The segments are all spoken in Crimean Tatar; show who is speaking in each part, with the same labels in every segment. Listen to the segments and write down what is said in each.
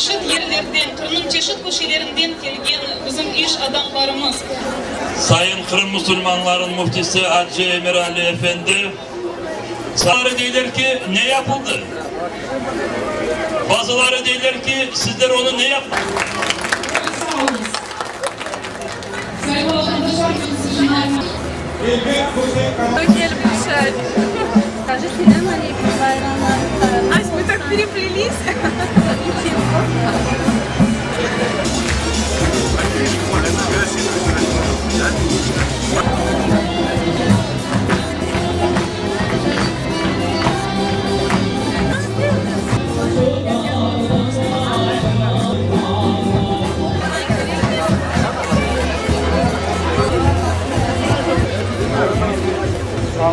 Speaker 1: Çeşit yerlerden, Qırımnıñ çeşit köşelerinden kelgen bizim iş adamlarımız.
Speaker 2: Sayın Qırım musulmanlarınıñ müftisi acı Emirali efendi, Bazıları deyler ki, ne yapıldı? Bazıları deyler ki, sizler onı ne yaptınız?
Speaker 1: Sağ oluñız. Sayın vatandaşlar,
Speaker 3: Kelip tüşer.
Speaker 4: Скажи selâm aleyküm bayramlar.
Speaker 3: Ась, мы так переплелись.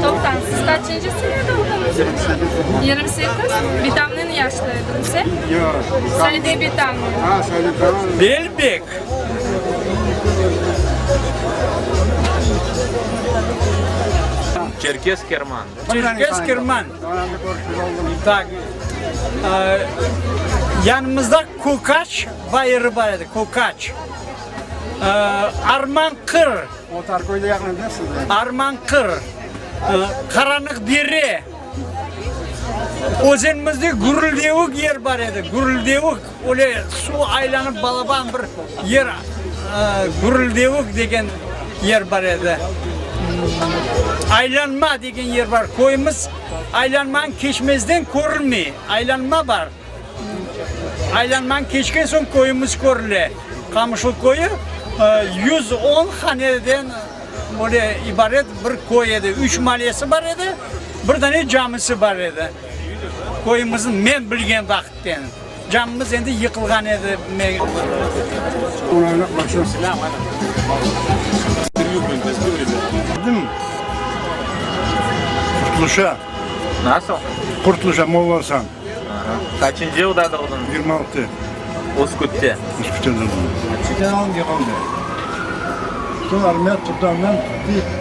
Speaker 3: Toqtañ, siz qaçıncı sene doğdıñız? 28. Bitamnen yaşlı ediñ, sen? Salide bitamnen.
Speaker 5: Belbek.
Speaker 6: Çerkez Kerman.
Speaker 5: Çerkez Kerman. Tak. Yanımızda Kökaç bayırı bar edi, Kökaç. Arman Qır. Arman Qır. Qaranıq Dere. Özenimizde Gürüldevük yer bar edi, Gürüldevük, öyle suv aylanıp balaban bir yer, Gürüldevük degen yer bar edi. Aylanma degen yer bar, köyümiz aylanmanı keçmezden körünmey, aylanma bar. Aylanmanı keçken soñ köyümiz körüle. Qamışlı köyü 110 haneden Böyle ibaret bir köy edi. Üç mallesi bar edi, bir dane camisi bar edi. Köyümizniñ men bilgen vaqıtten. Camimiz endi yıqılğan edi.
Speaker 7: Adım Qurtluşa.
Speaker 6: Nasıl?
Speaker 7: Qurtluşa, Mollasan.
Speaker 6: Qaçıncı yılda doğdıñ?
Speaker 7: 26.
Speaker 6: Üskütte.
Speaker 7: Üskütte doğdım. Yıqıldı. Soñ armiya turdı, andan tuttı.